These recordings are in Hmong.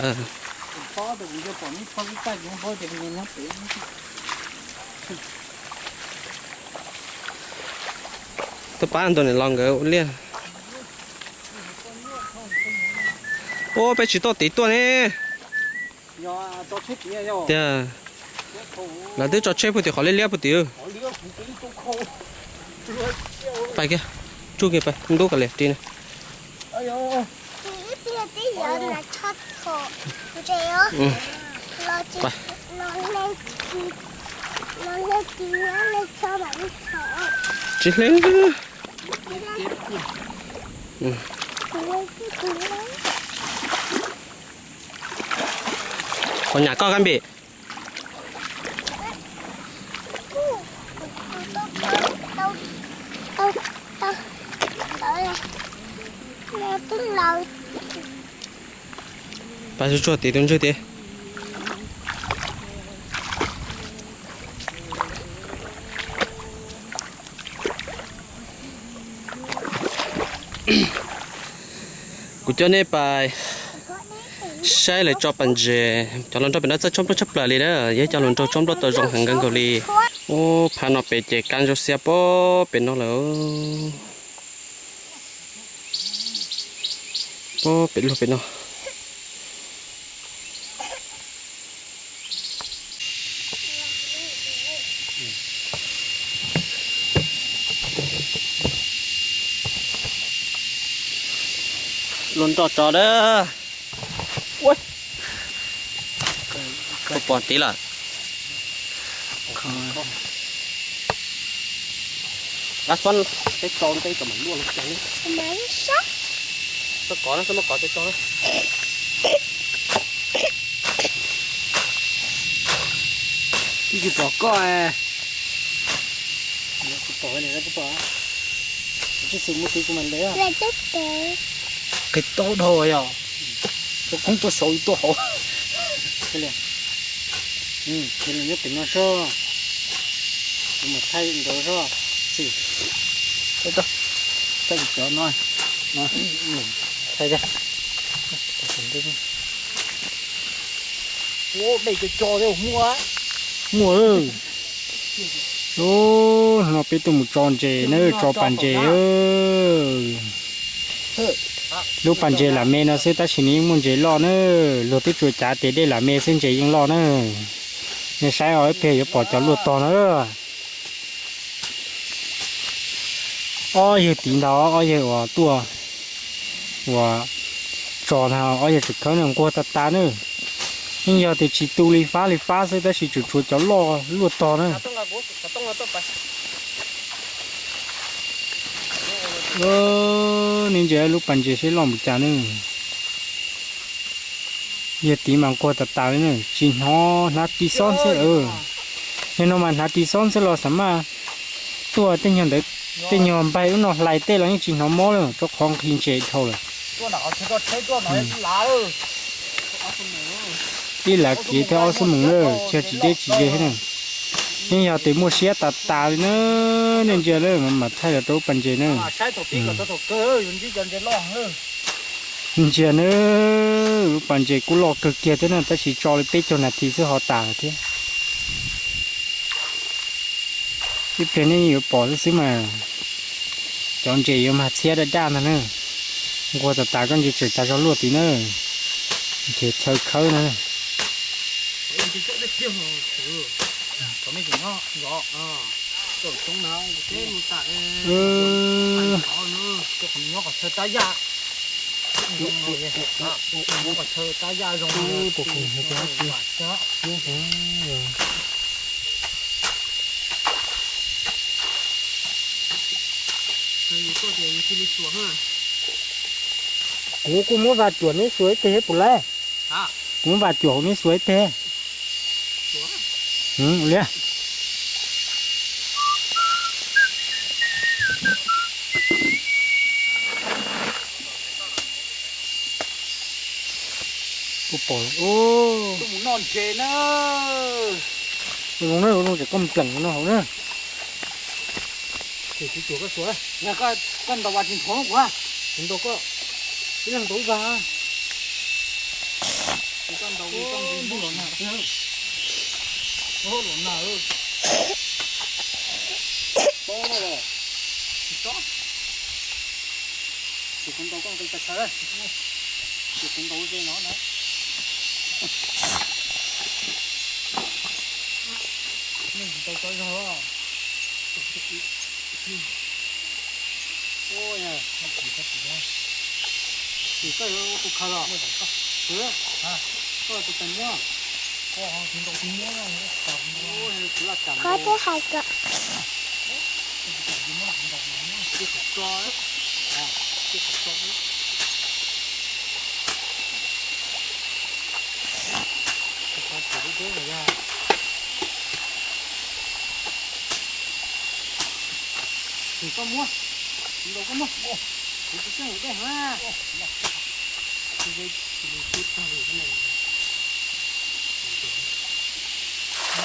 Twb pab ntawd los nkawd ua liaj. Ua peb tsis tau tiv tuaj ne. Tiag, lawv twb tso tsheb puag tim qhov liab liab puag tim. Pais kiag, tsuj kiag pais ntub kav liam ris na. Tsis hle. Qhov nyam koj kab npim. Pab tsuag tsuag tim tus ntswg tim. Kuv coj nej pais saib lawv tso pas ntses. Cov hluas nraug pem no txawj tsob nplooj tshaj plaws li na, yog cov hluas nraug tsob nplooj tau zoo heev kawg nkaus li. Ub, phab no pem ces kab ntsuab xiab pob pem no lawm. Pob pem luag pem no. Luag nroj tso dab. Pom tid lawm. Ab, xuab teb tso ntej kom mam luaj los cov. Xuab kov na, xuab muab kov teb tso. Twb tsis pom koj. Kuv pom, kuv pom. Kuv twb xav muab tib kuv mam le. Qe taub dhau yog. Tuaj koob tuaj saud tuaj hauv. Nyob pem no soj. Kuv mam thaij ntawd soj. Xwb. Thaij cov no. Thaij. Muaj. Hnub no peb tuaj mus tso ntses na, tso pas ntses. Lub pas ntses lam me no xwb tab sis nws yeej muaj ntses loj na. Luag twb tsuas cav tias dej lam me xwb ntses yeej loj na. Nej saib os, ib pliag yuav pom cov luaj tog na. Ob yawg tid ntag, ob yawg uas tuaj uas tso ntag, ob yawg tseem khawb no nquag tas tas na. Yeej yog tias tsis tu li fab li fab xwb tab sis tseem tshuav cov loj luaj tog na. Nej ntsia lub pas ntses seb loj npaum cas na. Yawg tid mas nquag tas tas li na, tsis hnov, hnav ris xob xwb. Yawg no mas hnav ris xob xwb los xav mas tuaj tej nyuag ntawd, tej nyuag npaig ub no hlais tej los yeej tsis hnov mob li, rau qhov nqhis ntses dhau lawm. Ib lav kiv thiab ob xuab moos na, tsis yog tsis deb tsis ze thiab na. Yeej yog tias muaj siab tas tas li na. Nej ntsia na, mam thaij los rau lub pas ntses na. Ntsia na, lub pas ntses kuj loj kawg kiag thiab na, tab sis tso li peb caug nas this xwb ho tas thiab. Ib pliag nej yuav pom xwb xwb mas. Cov ntses yuav mag txhiab daj daj ntag na. Nquag tas tas koj ntsia tseem tas zog luaj tid na. Nrhiav chaw khawb na. Kuv kuj muab vas cuam neb xuas ib teg puas laib? Kuv muab vas cuam hauv neb xuas ib teg. Liab. Kuv pom. Tus mus noj ntses na. Ua zoo na, ua zoo ces koj mus pleem no hauv na. Ces kuv cuam koj xuas. Koj ntaus vas tsis nthov kuv. Kuv ntaus koj. Ib leeg ntaus ib vas. Ntau ntau los nag, los nag. Pob no los tsis tsob. Ces kuv ntaus koj nqi tag chaw, ces kuv ntaus ze no na. Nej tsis tau tso zog los. Ua, koj yuav ua tus khaws los? Koj tus khaws muab. Qhov twb hais kom Koj muab, koj muab, kuv tsis txawj dej na.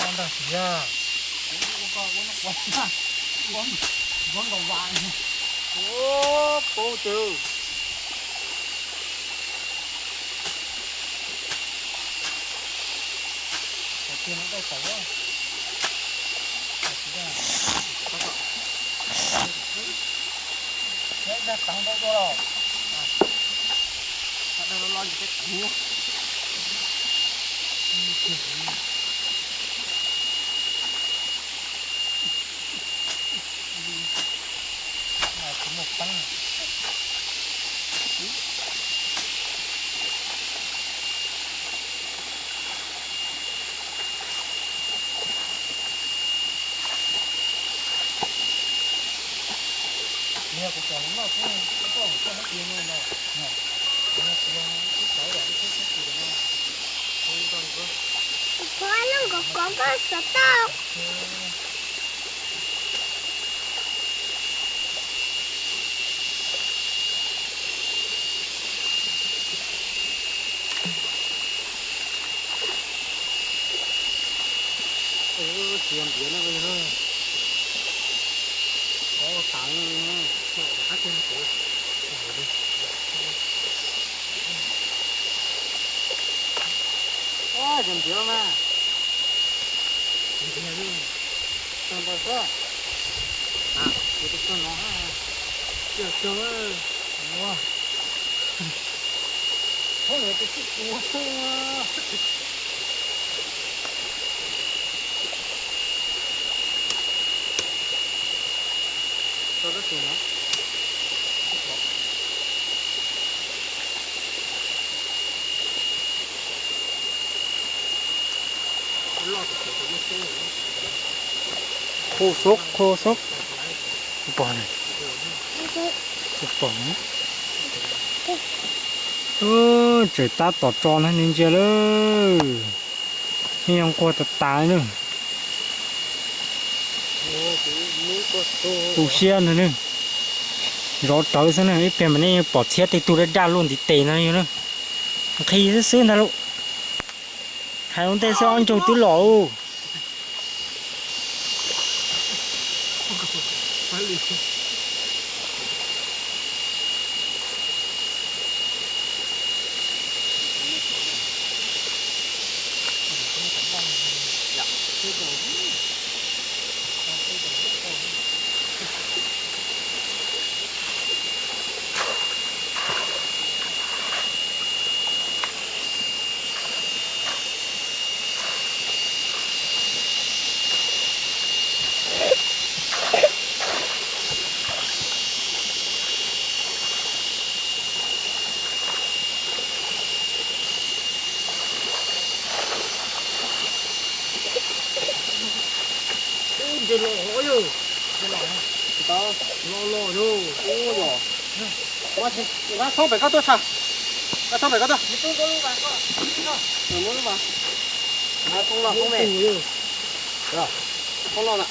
Ntag tiag, ua koj ua no ua, ua nkaus vas. Ua paub ces. Tiag no daj tawm, daj tawm ntau dua los. Daj los los ces daj tawm. Tsis muaj peeb. Yog kuv cov no noj xwb, koj koj koj no tiag no los. Kuv lub kov kov koj sawv tau. Tsis yog ntiav na, qov tas, qab tiag. Yog ntiav mas, ntiav li, tso ntau xwb. Ces tus txog no, tsis txog, ua, txhob ntawd tus txij tua. Tso rab tus no. Qhov xoob, qhov xoob. Pom, pom. Tseem tab tom tso na, ntsia lawm. Yeej nquag tas tas na. Tu siab ntag ne. Zov rawv xwb na, ib pliag mas nej yeej pom txhiab tej tug daj daj luaj ntiv tes no na. Nqhis xwb xwb ntag lauj. Hais ua ntej xwb ob ncaug twb los. Ntses los yog, ntses los, los los yog. Ua yog, nqa thoob pem koj tuaj tshaj, nqa thoob pem koj tuaj. Muab lub vas, thoob los, thoob me, thoob los na.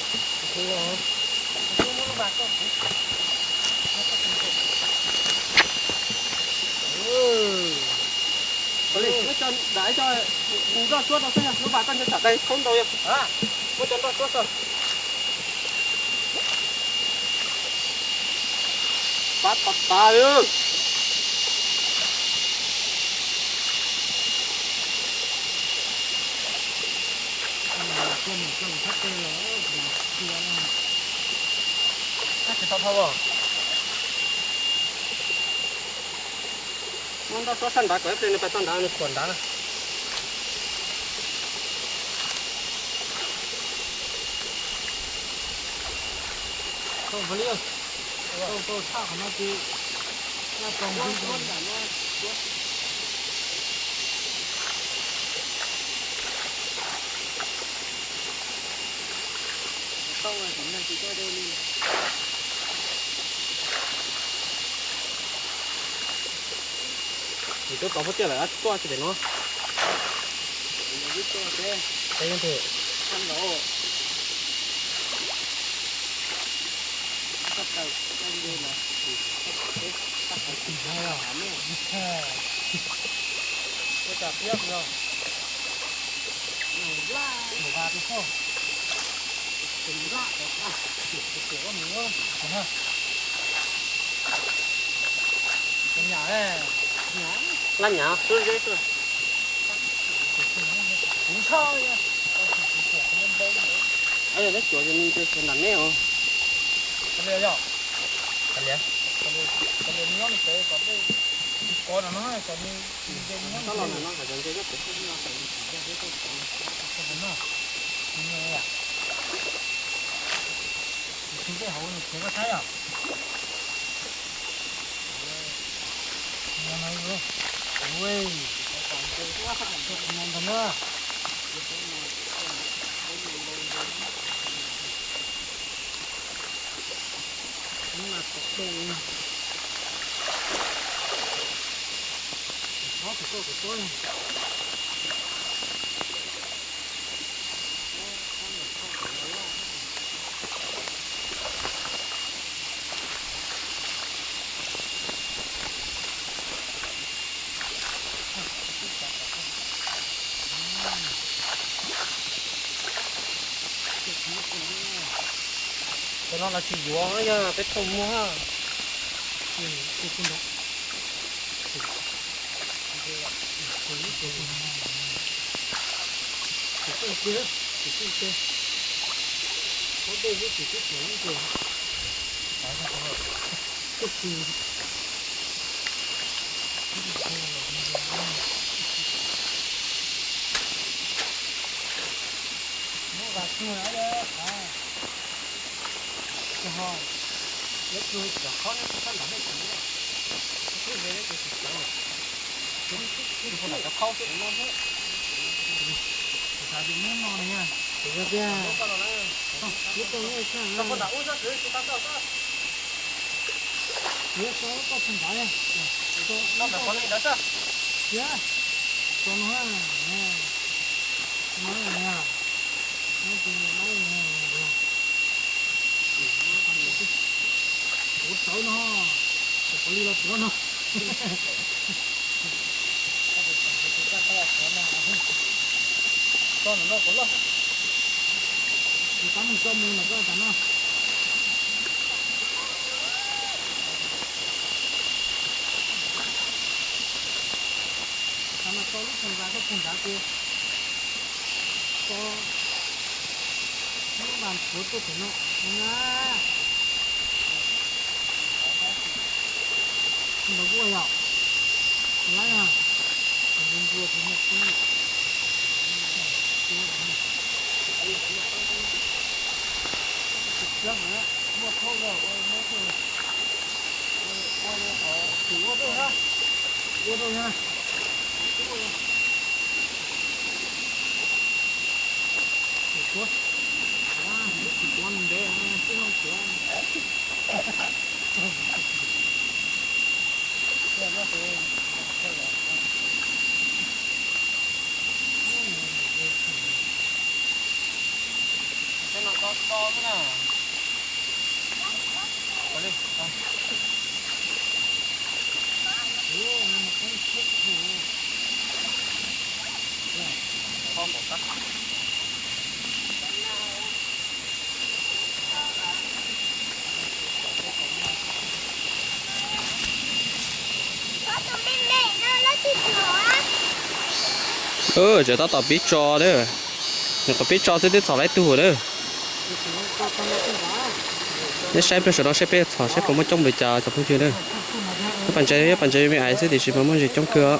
Muab cov nroj tsuab rau xwb, lub vas koj nyob tom qab thoob ntau yog. Muab cov nroj tsuab tso. Pab pab pab. Muab nroj tuab sab nrad kom ib pliag nws pais txog nrad nws khuam nrad na. Yus tuaj tod phob tiaj lawm, tuaj tsis pem no. Laj nyam xub zeb xwb. Kuv ntsha. Neb cuav yog nws nce kiag nram neb os. Kav liam, kav liam nyob nws pem kom dej, kov nram no kom nws nce nyob nram no, kom nws nce nyob pem no. Nws nce hauv nws khiav koj saib os. Cov no lawv tsis yuav, yog peb thauj muag. Kuv sawv no, kuv pom li los tuav no. Tso nram no kom loj. Kuv tab mus tso mus nram koj tas no. Thaum no tso lub phoo vas koj phoo nrad ces tso lub vas ntxhuav tuaj pem no na. Ntawd kuj yog laib na, ntsua tus niag tub. Muaj khaub los ua muab ua ua ua ua ua ua. Tsis tuav, tsis tuav ntev, tsis tuav. Tej no tso tso xwb na. Tseem tab tom pib tso thiab. Nws qhov peb tso xwb twb txhom laib tug na. Neb saib peb saum no saib peb txhom saib puas muaj coob npaum cas cov phooj ywg na. Nyob pas ntses, nyob pas ntses me ais xwb tiam sis mas muaj ntses coob kawg os.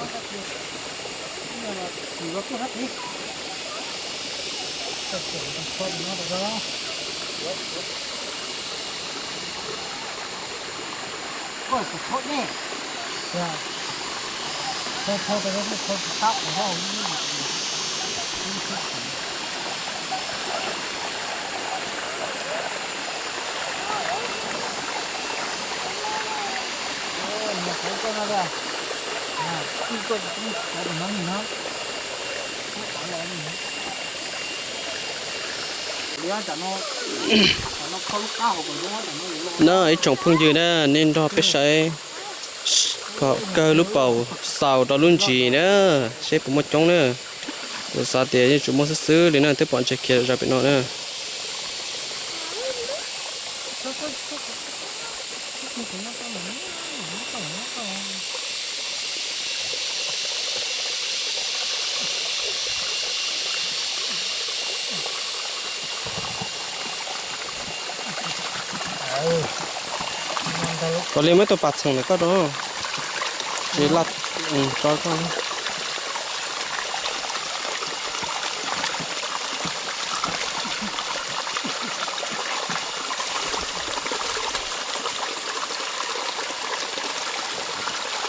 No ib tsoom phooj ywg na, nej nrog peb saib kom kawg lub paus xaus rau lub ntsis na, seb puas muaj coob na. Kuv xav tias yeej tsuas muaj xwb xwb li na, twb pom ntses khiav zom zaws pem no na. Koj li muab tus pas txheem ntawm koj rau, tsis laj tso koj.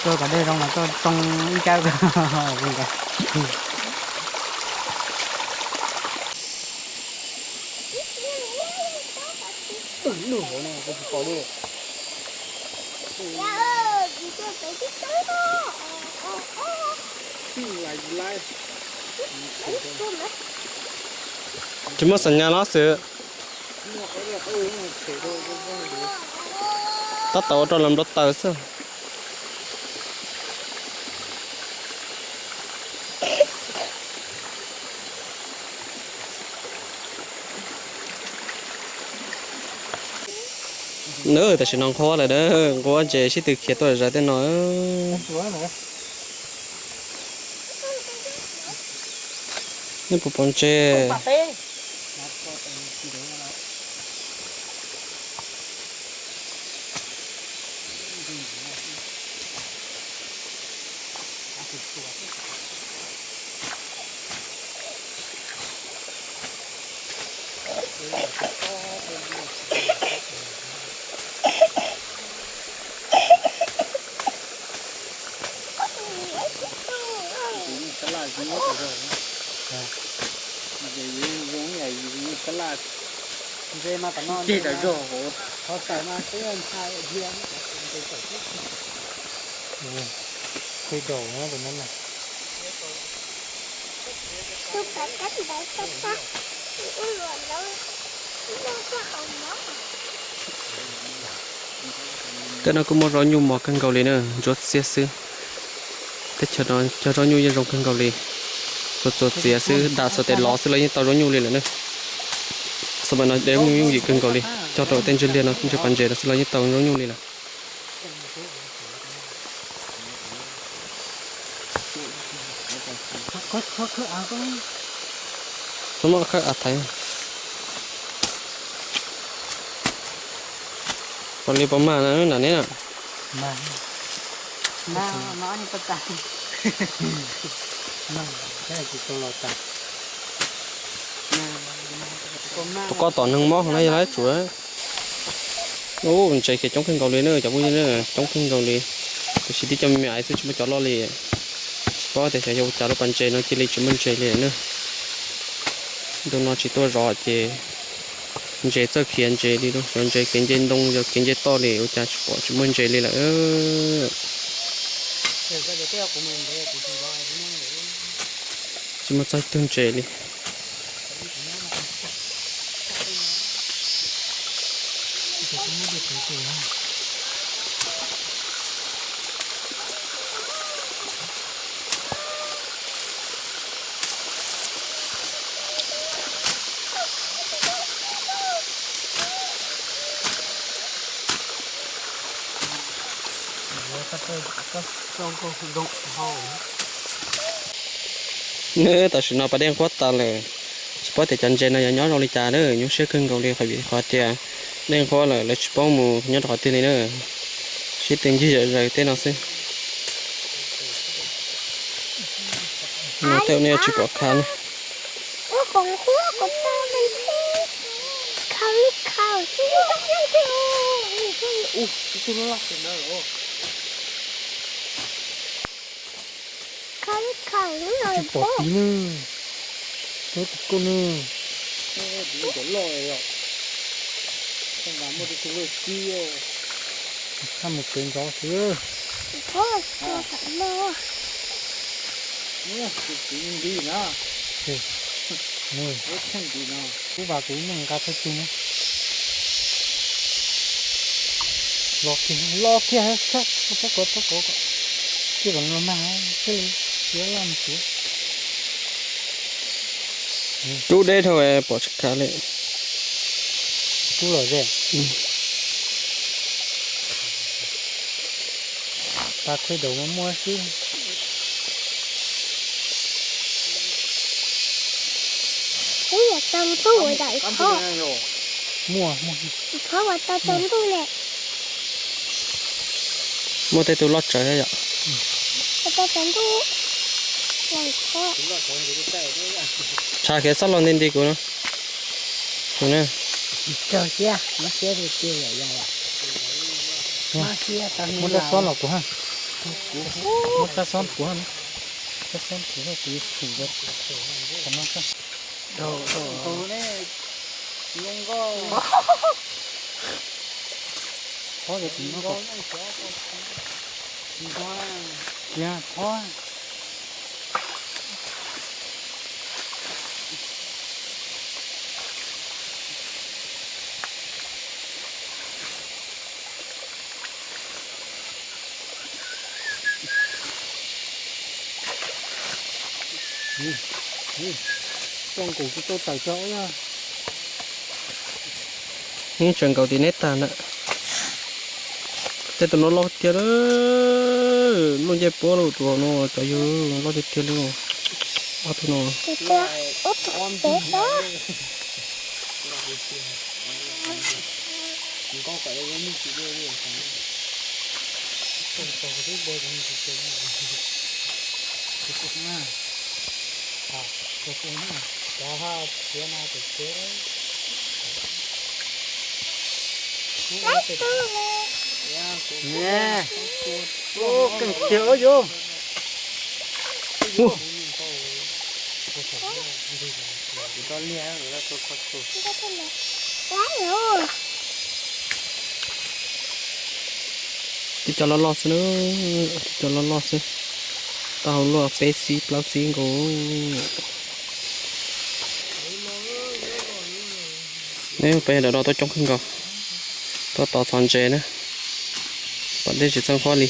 Rau kom dej zoo mas rau tsoo ib kab. Tsis muaj xas nyas los xwb. Tab tom ua rau los nplo taws xwb. Nws tam sim no nqhuab lawm, nqhuab ntses sib tw khiav tuaj zom zaws tej no. Nej puas pom ntses? Tej no kuj muaj zaub nyuj mos kawg nkaus li na, ntsuab xiab xwb. Teb chaws no cog zaub nyuj yeej zoo kawg nkaus li. Txuas txuas txiav xwb, dam xuas tes lov xwb los yeej tau zaub nyuj li lawm na. Xab mas no deb nyuj yooj yim kawg nkaus li, cog rau tej ntswg liag no, ntswg pas ntses no xwb los yeej tau zaub nyuj li lawm. Txhob muab khawb av thaiv. Pom li puas mag na nram neb na? Tus koj tom neeg mob na yog lawv tsum. Ub, ntses khiav coob kawg nkaus li na cov phooj ywg na, coob kawg nkaus li. Tiam sis tib co me me ais xwb tsis muaj cov loj li. Tsis paub tias xyov yog ua cas lub pas ntses no cia li tsis muaj ntses li na. Ntu no tsis tuaj zov ces ntses txawj khiav ntses li lauj, yog ntses kev nce ntoo yog kev nce toj li ua cas tsis pom tsis muaj ntses li lawm. Tsis muaj txog ib tug ntses li. Tam sim no pas dej nqhuab tas lawm, Tsis paub tias cov ntses no yuav nyob zoo li cas na, nyuaj siab kawg nkaus li qhov vim qhov tias dej nqhuab lawm lawv tsis paub mus nyob rau qhov twg li na. Sib tw ncig zom zaws tej no xwb. No tej no yog tsis pom khav na. Tsis pom tid na. Tub tus koj na. Muaj tus loj os. Haj mus kev ntxov xwb. Nti na. Kuv vas kuv muaj nqa thawj tug na. Los kiag, los kiag, txhob kov, txhob kov, kov kiag kom los nag thiaj li txiav laj mus tsuav. Rub deb dhau pom tsis khav li. Rub los ze. Pas khuj daus mas muaj xwb. Ub, yog tau ntuj ua yam ib qho. Muaj, muaj. Ib qho uas tau tau ntuj ne. Muaj tej tug loj tsawv thiab yom. Tau tau ntuj. Tshav khiav txoj los nti nti kuv no. Tus na. Tsis tsaug siab, mob siab tiag tiag yom yom. Mob siab tau. Muab rab xob los kuv ha. Muab rab xob kuv ha. Rab xob kuv ha, kuv yuav tshum rau qhov no xwb. Dhau, dhau. Qhov yog tus no ko. Tsis dhau. Txoj nkaus tsis tau tawm cov na. Yeej tseem nkaus tim neb tag na. Tej tus no loj tiag, loj ncej puab lauj, tus no cov yug loj tiag tiag li. Ob tug no. Keej tiag yog. Tib co loj loj xwb na, tib co loj loj xwb. Tau hauv luaj peb xib plaub xib nkaus. Neb peb ntawm no tuaj coob kawg nkaus, tuaj tos txhos ntses na. Pom dej tsis txawj nqhuab li.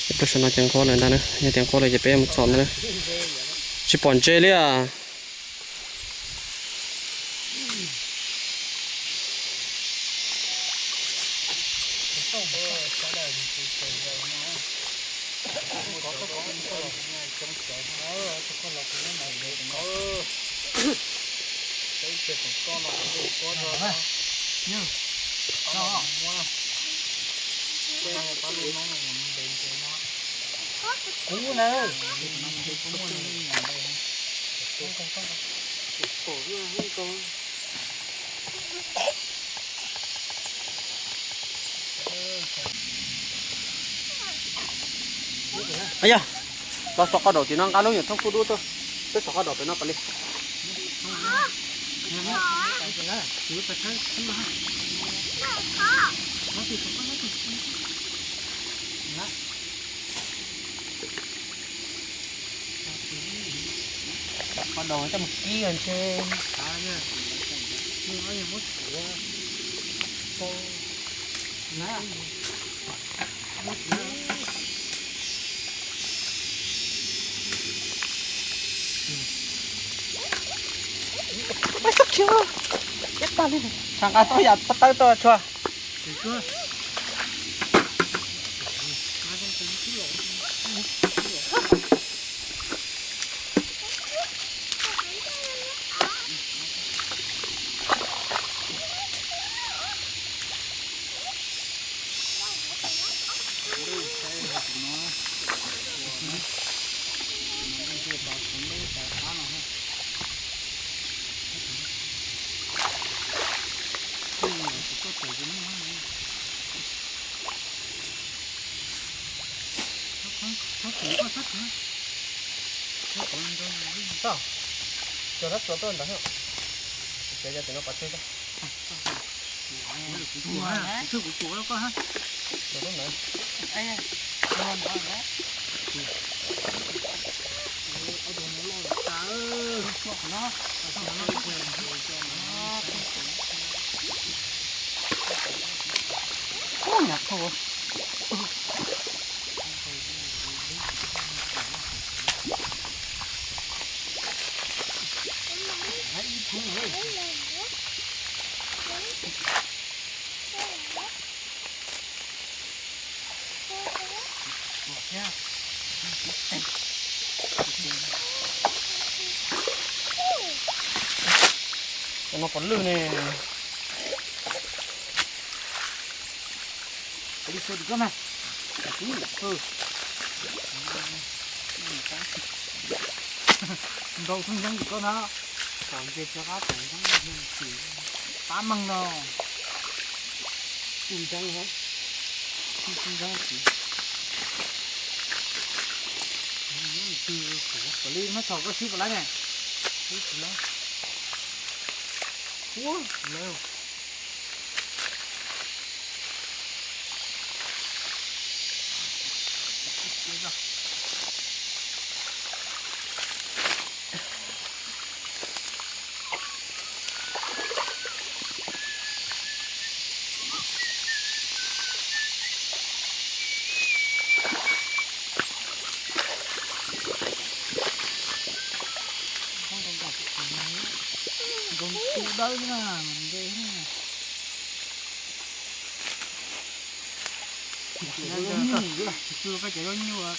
Peb tuaj saum no ces nqhuab lawm ntag na, yog tias nqhuab lawm ces peb mus txhos ntag na. Tsis pom ntses li as. Kuv na. Yog, los xov qab daum tim no nqa lub nyuam thoob kub dub tuaj. Peb xov qab daum pem no pas li. Qab daum coj mus kib ntshe. Txhob khiav, txhob tag li. Tsam nqa tau yam tawb tau tshuaj. Tso rab tsuas tuaj ntawd. Ces yog tias no pov tseg. Kuv tsuas, kuv tsuas koj ha. Cov no pov lwj ne. Li xua tim koj mas. Ntau txheeb ntseeb tim koj na. Tom nce rov qab tom ntseeb, pab meeg no. Txheeb ntseeb, txheeb ntseeb tim. Kom li muab thaum koj swb puas laib ne? Swb puas laib. Ua, laib. Nkaus tus dawb na, nce. Tsis tsuas koj cov zaub nyuj qab.